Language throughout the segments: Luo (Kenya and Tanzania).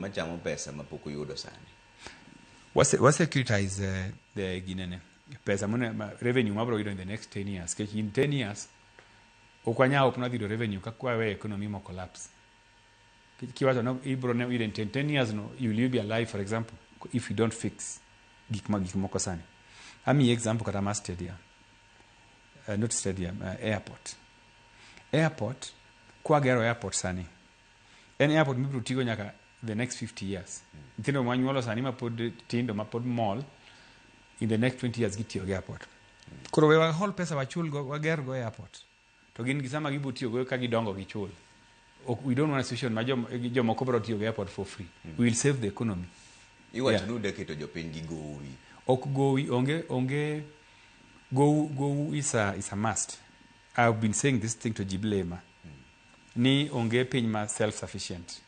Machamo pesa ma pok uyudo sani. Wa securitize the ginene pesa mone ma, revenue mabro yudo in the next 10 years, nikech in 10 years ok wanyal hope nwadhi yudo revenue ka kwawe economy mo collapse. Kiwacho no ibro ne yudo in 10 years, no you will be alive, for example, if you don't fix gik ma gik moko sani. Amiyi example kata mar stadium, not stadium, airport. Airport, kwagero airport sani, en airport mibiro tigo nyaka the next 50 years. Nyithindo manyuolo sani mapod tindo, mapod mol, in the next 20 years gitiyo gi airport. Koro we wahol pesa, wachul go, wager go airport, to gin gi sama gibiro tiyo go ka gidongo gichul. We don't want a situation ma jomoko biro tiyo gi airport for free. We will save the economy. Iwacho ni ude keto jopiny gi gowi. Ok gowi, onge gowi. Gowi is a must. I've been saying this thing to jiblema ni onge piny ma self sufficient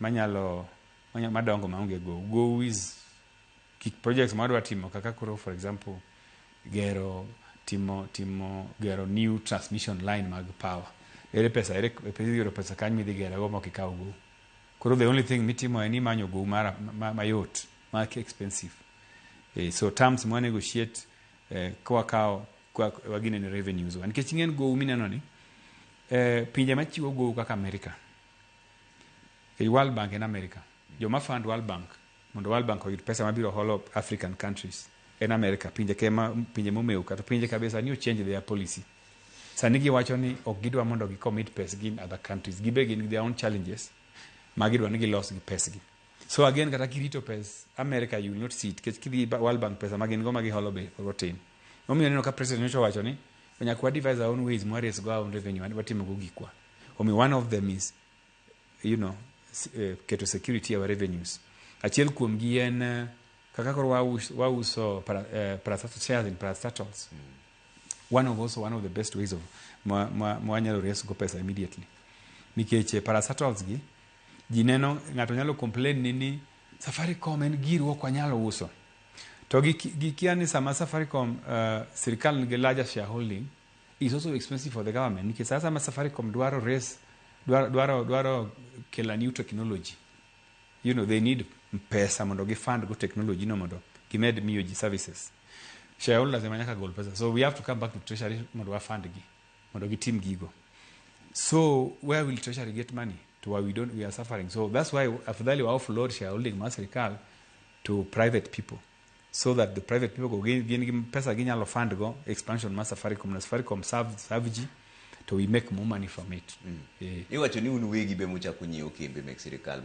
manyalo madongo maonge gowi. Gowi is gik projects ma wadwa timo, kaka koro, for example, gero timo gero new transmission line mag power. Ere pesa? Ere pesa yudo pesa kany midhi gero go mok ikaw gowi? Koro the only thing mitimo en imanyo gowi mara mayot ma expensive. So terms mwa negotiate, kwakawo kwa waginene revenues wa, nikech ing'en gowi mineno ni pinje machiwo gowi kaka America, nikech World Bank en America, joma fund World Bank mondo World Bank oyud pesa mabiro holo African countries en America. Pinje ke ma pinje momew kata pinje kabisa ni change their policy. Sani giwacho ni ok gidwa mondo gi commit pesgi in other countries. Gibe gin gi their own challenges ma gidwa ni gilos gi pesgi. So again, kata kirito pes America, you will not see it, nikech kidhi World Bank, pesa ma gin go ma giholo be koro tin. Momiyo neno ka president nyocha owacho ni nyaka wa devise our own ways mwa raise go our own revenue, watimo go gikwa. Omiyo one of them is keto security our revenues. Achiel kuom gi en kaka koro wauso parastatal shares in parastatals. One of also one of the best ways of ma wanyalo raise go pesa immediately, nikech parastatals gi ji neno ng'ato nyalo complain ni Safaricom en girwa, ok wanyal uso, to gikia ni sama Safaricom, sirikal nigi larger shareholding, is also expensive for the government, nikech sasa sama Safaricom dwaro raise, dwaro kelo a new technology, they need pesa mondo gi fund go technology no mondo gimed miyo ji services. Shareholders ema nyaka gol pesa, so we have to come back to treasury mondo wa fund gi mondo gitim gigo. So where will treasury get money to why we don't, we are suffering? So that's why afadhali wa offload shareholding mar sirikal to private people, so that the private people go gin gi pesa, ginyalo fund go expansion mar Safaricom, na Safaricom serve ji to we make more money from it. Iwacho ni un wegi be muchako nyiewo kembe mek sirikal.